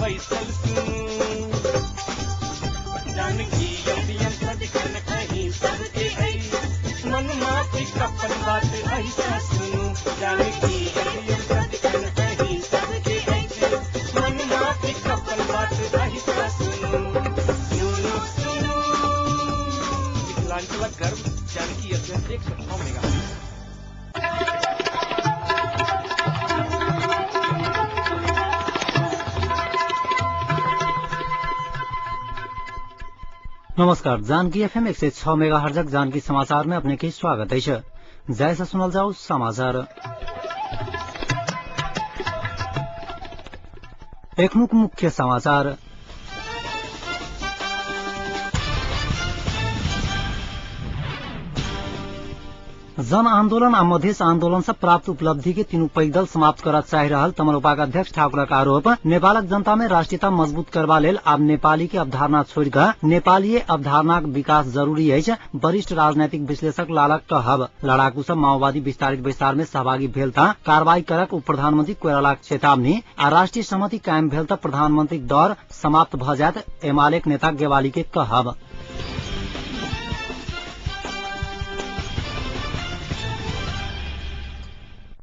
बैसल सुनू। जानकी एफएम सदिखन अहीं सबके अछि, मन माफिक अपन बात अहिसँ सुनू। जानकी एफएम सदिखन अहीं सबके अछि, मन माफिक अपन बात अहिसँ सुनू। सुनू सुनू मिथिलांचलक गर्व जानकी एफएम 106 मेगा। नमस्कार, जानकी एफएम 106 मेगाहर्जक जानकी समाचार में अपने के स्वागत है। जैसा सुनल जाओ समाचार। एखनुक मुख्य समाचार। जन आन्दोलन आ मधेस आन्दोलन से प्राप्त उपलब्धि के तीनू पैघ दल समाप्त करऽ चाहि रहल तमलोपाक अध्यक्ष ठाकुरक आरोप। नेपालक जनता में राष्ट्रीयता मजबूत करबा लेल आब नेपाली के अवधारणा छोड़ि कऽ नेपालीय अवधारणाक विकास जरूरी अछि, वरिष्ठ राजनैतिक विश्लेषक लालक कहब। लड़ाकू सब माओवादी विस्तारित बैसार में सहभागी भेल त कार्रवाई करक उप प्रधानमंत्री कोइरालाक चेतावनी आ राष्ट्रीय सहमति कायम भेल त प्रधानमंत्रीक दौर समाप्त भऽ जायत, एमालेक नेता गेवाली के कहब।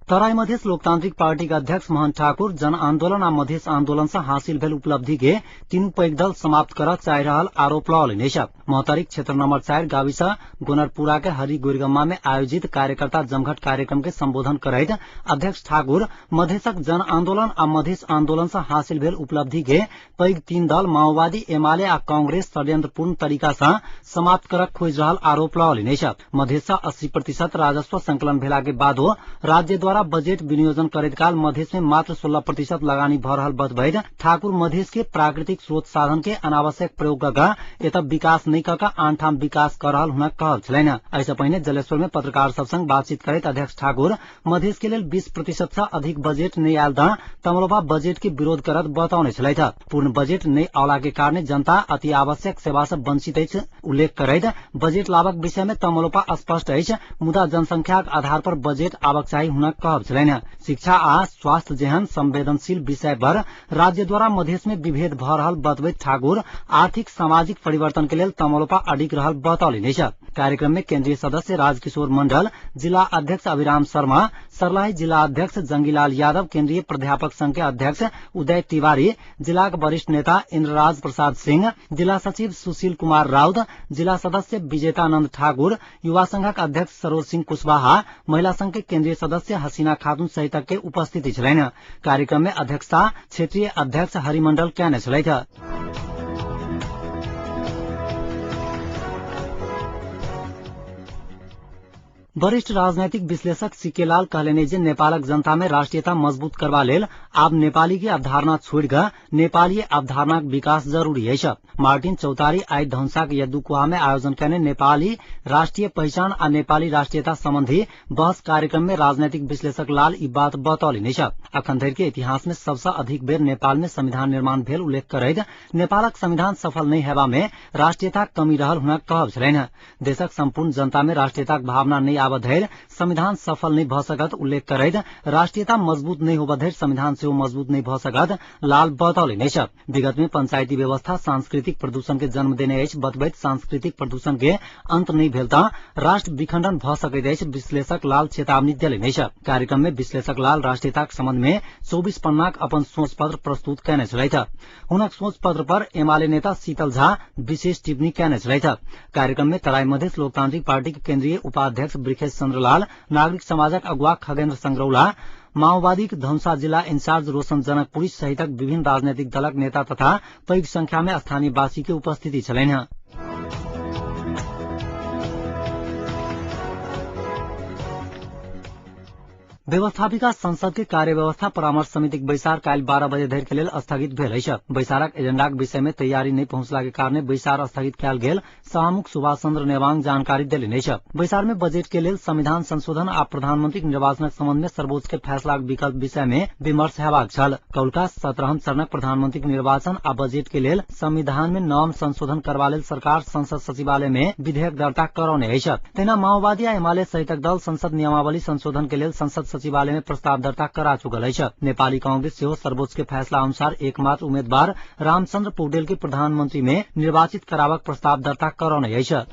तराई मधेस लोकतांत्रिक पार्टी के अध्यक्ष मोहन ठाकुर जन आन्दोलन आ मधेस आन्दोलन से हासिल भेल उपलब्धि के तीनू पैघ दल समाप्त करऽ चाहि रहल आरोप लगौलनि अछि। महोत्तरीक क्षेत्र नंबर 4 गाविस गोनरपुरा के हरि गोइरगम्मा में आयोजित कार्यकर्ता जमघट कार्यक्रम के संबोधन करैत अध्यक्ष ठाकुर मधेसक जन आन्दोलन आ मधेस आन्दोलन से हासिल भेल उपलब्धि के पैघ तीन दल माओवादी, एमाले आ कांग्रेस षड्यंत्रपूर्ण तरीका से समाप्त करऽ खोजि रहल आरोप लगौलनि अछि। मधेस से 80% राजस्व संकलन भेला के बादो राज्य द्वारा बजेट विनियोजन करैत काल मधेस में मात्र 16% लगानी भ रहल बतबैत ठाकुर मधेस के प्राकृतिक स्रोत साधन के अनावश्यक प्रयोग कऽ एतऽ विकास नहि कऽ आन ठाम विकास कऽ रहल हुनक कहब छलनि। एहिसँ पहिने जलेश्वर में पत्रकार सब संग बातचीत करैत अध्यक्ष ठाकुर मधेस के लेल 20% से अधिक बजेट नहि आयल तऽ तमलोपा बजेट के विरोध करत बतौने छलथि। पूर्ण बजेट नहि अयला के कारण जनता अति आवश्यक सेवा से वंचित अछि उल्लेख करैत बजेट लाभक विषय में तमलोपा स्पष्ट अछि, मुदा जनसंख्याक आधार पर बजेट आबक चाही हुनक कहब छलनि। शिक्षा आ स्वास्थ्य जेहन संवेदनशील विषय पर राज्य द्वारा मधेस में विभेद भ रहल बतबैत ठाकुर आर्थिक सामाजिक परिवर्तन के लेल तमलोपा अडिग रहल बतौलनि अछि। कार्यक्रम में केन्द्रीय सदस्य राजकिशोर मंडल, जिला अध्यक्ष अभिराम शर्मा, सर्लाही जिला अध्यक्ष जंगीलाल यादव, केन्द्रीय प्राध्यापक संघ के अध्यक्ष उदय तिवारी, जिलाक वरिष्ठ नेता इंद्रराज प्रसाद सिंह, जिला सचिव सुशील कुमार राउत, जिला सदस्य विजेतानंद ठाकुर, युवा संघक अध्यक्ष सरोज सिंह कुशवाहा, महिला संघ के केन्द्रीय सदस्य हसीना खातून सहितक के उपस्थिति छलनि। कार्यक्रम में अध्यक्षता क्षेत्रीय अध्यक्ष हरिमंडल कयने छलथि। वरिष्ठ राजनैतिक विश्लेषक सीके लाल कहलनि जे नेपालक जनता में राष्ट्रीयता मजबूत करबा लेल आब नेपाली के अवधारणा छोड़ि कऽ नेपालीय अवधारणाक विकास जरूरी अछि। मार्टिन चौतारी आइ धनुषाक यद्दुकुहा में आयोजन कयने नेपाली राष्ट्रीय पहिचान आ नेपाली राष्ट्रीयता संबंधी बहस कार्यक्रम में राजनैतिक विश्लेषक लाल ई बात बतौलनि अछि। अखन धरि के इतिहास में सबसँ अधिक बेर नेपाल में संविधान निर्माण भेल उल्लेख करैत नेपालक संविधान सफल नहि हेबा में राष्ट्रीयताक कमी रहल हुनक कहब छलनि। देशक सम्पूर्ण जनता में राष्ट्रीयताक भावना नहि आबऽ धरि संविधान सफल नहि भऽ सकत उल्लेख करैत राष्ट्रीयता मजबूत नहि होबऽ धरि संविधान सेहो मजबूत नहि भऽ सकत लाल बतौलनि अछि। विगत में पंचायती व्यवस्था सांस्कृतिक प्रदूषण के जन्म देने अछि बतबैत सांस्कृतिक प्रदूषण के अंत नहि भेल तऽ राष्ट्र विखंडन भऽ सकैत अछि विश्लेषक लाल चेतावनी देलनि अछि। कार्यक्रम में विश्लेषक लाल राष्ट्रीयताक संबंध में 24 पन्नाक अपन सोच पत्र प्रस्तुत कयने छलथि। हुनक सोच पत्र पर एमाले नेता शीतल झा विशेष टिप्पणी कयने छलथि। कार्यक्रम में तराई मधेस लोकतांत्रिक पार्टी के केन्द्रीय उपाध्यक्ष वृखेश चंद्रलाल, नागरिक समाजक अगुवा खगेन्द्र संग्रौला, माओवादीक धनुषा जिला इंचार्ज रोशन जनकपुरी सहितक विभिन्न राजनैतिक दलक नेता तथा पैघ संख्या में स्थानीयवासी के उपस्थिति छलनि। व्यवस्थापिका संसद के कार्यव्यवस्था परामर्श समितिक बैसार काल्हि 12 बजे धरि के लेल स्थगित भेल अछि। बैसारक एजेंडाक विषय में तैयारी नहि पहुंचला के कारणे बैसार स्थगित कयल गेल सभामुख सुभाष चंद्र नेवांग जानकारी देलनि अछि। बैसार में बजट के लेल संविधान संशोधन आ प्रधानमंत्रीक निर्वाचनक संबंध में सर्वोच्च के फैसलाक विकल्प विषय में विमर्श हेबाक छल। कौलका 17हम चरणक प्रधानमंत्रीक निर्वाचन आ बजट के लेल संविधान में नव संशोधन करबा लेल सरकार संसद सचिवालय में विधेयक दर्ता करौने अछि। तहिना माओवादी आ एमाले सहितक दल संसद नियमावली संशोधन के लेल संसद सचिवालय में प्रस्ताव दर्ता करा चुकल अछि। नेपाली कांग्रेस सेहो सर्वोच्च के फैसला अनुसार एकमात्र उम्मेद्वार रामचन्द्र पौडेल के प्रधानमंत्री में निर्वाचित कराबक प्रस्ताव दर्ता करौने अछि।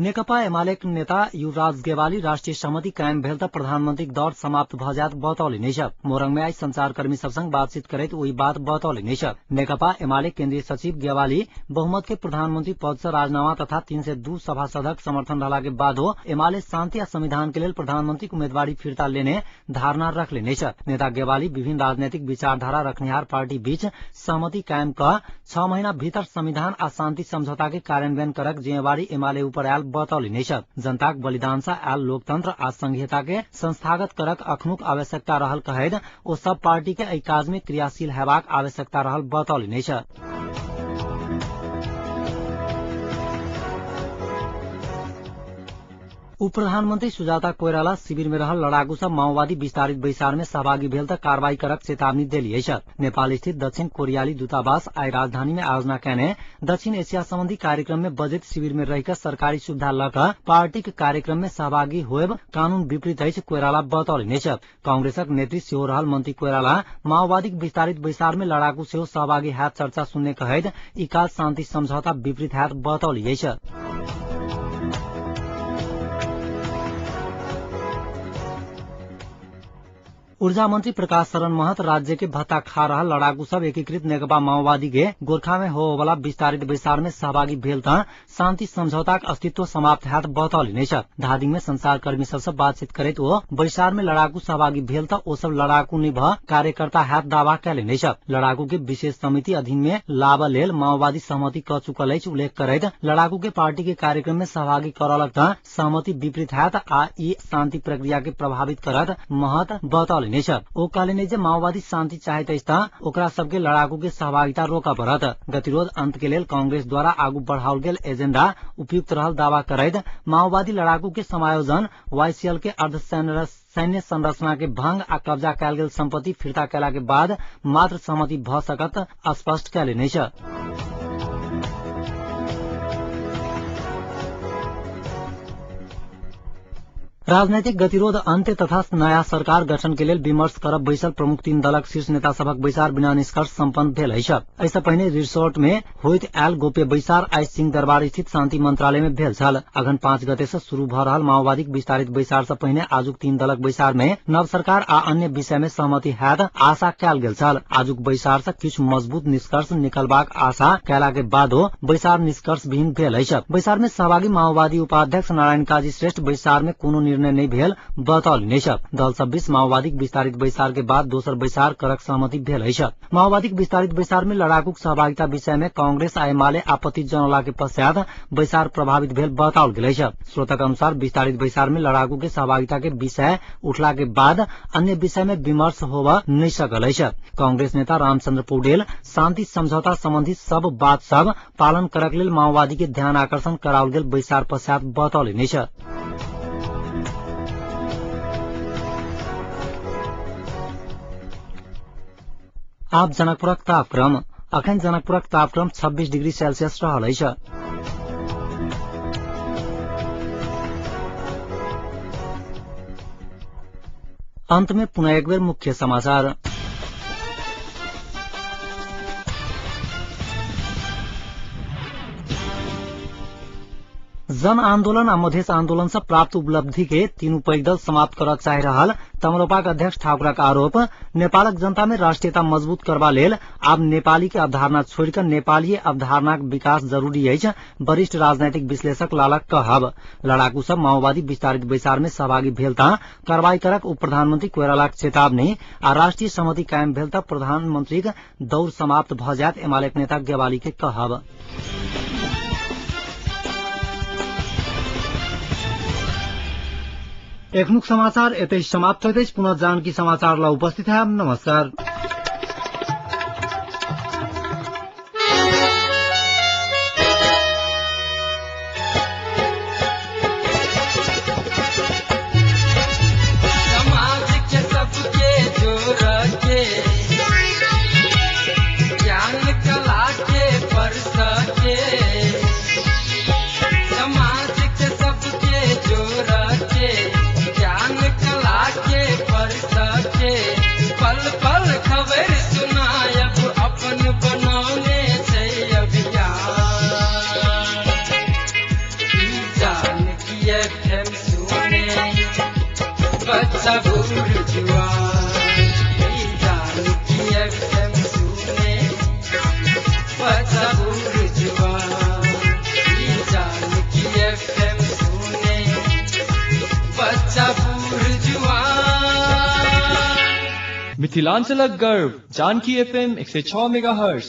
नेकपा एमालेक नेता युवराज गेवाली राष्ट्रिय सहमति कायम भेल त प्रधानमंत्रीक दौड़ समाप्त भ जायत बतौलनि अछि। मोरंग में आई संचारकर्मी सब संग बातचीत करैत ओहि बात बतौलनि अछि। नेकपा एमाले केन्द्रीय सचिव गेवाली बहुमत के प्रधानमंत्री पद से राजीनामा तथा 302 सभासदक समर्थन रहला के बादो एमाले शान्ति आ संविधान के लेल प्रधानमंत्रीक उम्मेदवारी फिर्ता लेने धारणा रखलेने अछि। नेता गेवाली विभिन्न राजनैतिक विचारधारा रखनिहार पार्टी बीच सहमति कायम क 6 महीना भीतर संविधान आ शान्ति समझौता के कार्यान्वयन करक जिम्मेवारी एमाले ऊपर आयल बतौलनि अछि। जनताक बलिदान से आयल लोकतंत्र आ संघीयता के संस्थागत करक अखनुक आवश्यकता रहल कहैत ओ सब पार्टी के एहि काज में क्रियाशील हेबाक आवश्यकता रहल बतौलनि अछि। उप प्रधानमंत्री सुजाता कोइराला शिविर में रहल लड़ाकू सब माओवादी विस्तारित बैसार में सहभागी भेल त कार्रवाई करक चेतावनी देली अछि। नेपाल स्थित दक्षिण कोरियाली दूतावास आई राजधानी में आयोजना केने दक्षिण एशिया संबंधी कार्यक्रम में बजट शिविर में रहिक सरकारी सुविधा लक पार्टी के कार्यक्रम में सहभागी होएब कानून विपरीत अछि कोइराला बतौलनि अछि। कांग्रेसक नेत्री सेहो रहल मंत्री कोइराला माओवादीक विस्तारित बैसार में लड़ाकू सेहो सहभागी हैत चर्चा सुनने कहैत ई काज शान्ति समझौता विपरीत हैत बतौली अछि। ऊर्जा मंत्री प्रकाश शरण महत राज्य के भत्ता खा रहल लड़ाकू सब एकीकृत नेकपा माओवादी के गोरखा में होवला विस्तारित बैसार में सहभागी भेल त शान्ति समझौताक अस्तित्व समाप्त हैत बतौलनि अछि। धादिङ में संचारकर्मी सब से बातचीत करैत ओ बैसार में लड़ाकू सहभागी भेल त ओ सब लड़ाकू नै भ कार्यकर्ता हैत दावा कयलनि अछि। लड़ाकू के विशेष समिति अधीन में लाब लेल माओवादी सहमति क चुकल अछि उल्लेख करैत लड़ाकू के पार्टी के कार्यक्रम में सहभागी करलक त सहमति विपरीत हैत आ ई शान्ति प्रक्रिया के प्रभावित करत महत बतौलनि। ओ कहलनि जे माओवादी शान्ति चाहैत अछि त ओकरा सबके लड़ाकू के सहभागिता रोकऽ पड़त। गतिरोध अंत के लेल कांग्रेस द्वारा आगू बढ़ाओल गेल एजेंडा उपयुक्त रहल दावा करैत माओवादी लड़ाकू के समायोजन वाईसीएल के अर्ध सैन्य संरचना के भंग आ कब्जा कयल गेल संपत्ति फिर्ता कयला के बाद मात्र सहमति भ सकत स्पष्ट कयलनि अछि। राजनैतिक गतिरोध अन्त्य तथा नयाँ सरकार गठन के लेल विमर्श करब बैसल प्रमुख तीन दलक शीर्ष नेता सभक बैसार बिना निष्कर्ष सम्पन्न भेल अछि। एहिसँ पहिने रिसोर्ट में होइत आयल गोप्य बैसार आई सिंह दरबार स्थित शान्ति मंत्रालय में भेल छल। अघन 5 गते से शुरू भ रहल माओवादीक विस्तारित बैसार से पहिने आजुक तीन दलक बैसार में नव सरकार आ अन्य विषय में सहमति हैत आशा कयल गेल छल। आजुक बैसार से किछु मजबूत निष्कर्ष निकलबाक आशा कयला के बादो बैसार निष्कर्ष विहीन भेल अछि। बैसार में सहभागी माओवादी उपाध्यक्ष नारायण काजी श्रेष्ठ बैसार में कोनो निर्णय नहीं भेल बतौलनि अछि। दल सब बीच माओवादीक विस्तारित बैसार के बाद दोसर बैसार करक सहमति भेल अछि। माओवादीक विस्तारित बैसार में लड़ाकूक सहभागिता विषय में कांग्रेस आ एमाले आपत्ति जनौला के पश्चात बैसार प्रभावित भेल बताओल गेल अछि। स्रोतक अनुसार विस्तारित बैसार में लड़ाकू के सहभागिता के विषय उठला के बाद अन्य विषय में विमर्श होब नहीं सकल अछि। कांग्रेस नेता रामचंद्र पौडेल शान्ति समझौता संबंधी सब बात सब पालन करक लेल माओवादी के ध्यान आकर्षण कराओल गेल बैसार पश्चात बतौलनि अछि। आप जनकपुरक तापक्रम। अखन जनकपुरक तापक्रम 26 डिग्री सेल्सियस रहल अछि। अंत में पुनः एक बेर मुख्य समाचार। जन आन्दोलन आ मधेस आन्दोलन से प्राप्त उपलब्धि के तीनू पैघ दल समाप्त करऽ चाहि रहल तमलोपाक अध्यक्ष ठाकुरक आरोप। नेपालक जनता में राष्ट्रीयता मजबूत करबा लेल आब नेपाली के अवधारणा छोड़िकऽ नेपालीय अवधारणाक विकास जरूरी अछि, वरिष्ठ राजनैतिक विश्लेषक लालक कहब। लड़ाकू सब माओवादी विस्तारित बैसार में सहभागी भेल त कार्रवाई करक उप प्रधानमंत्री कोइरालाक चेतावनी आ राष्ट्रीय सहमति कायम भेल त प्रधानमंत्रीक दौड़ समाप्त भ जायत एमालेक नेता गेवाली के कहब। एखनुक समाचार एतै समाप्त होइत अछि। पुनः जानकी समाचार ला उपस्थित है। नमस्कार। समाज के सबके जोड़ के ज्ञान कला के परस के। बच्चा बूढ़ जुआन, ई जानकी एफएम सुने बच्चा बूढ़ जुआन, ई जानकी एफएम सुने बच्चा बूढ़ जुआन। मिथिलांचलक गर्व जानकी एफएम 106 मेगाहर्ट्ज।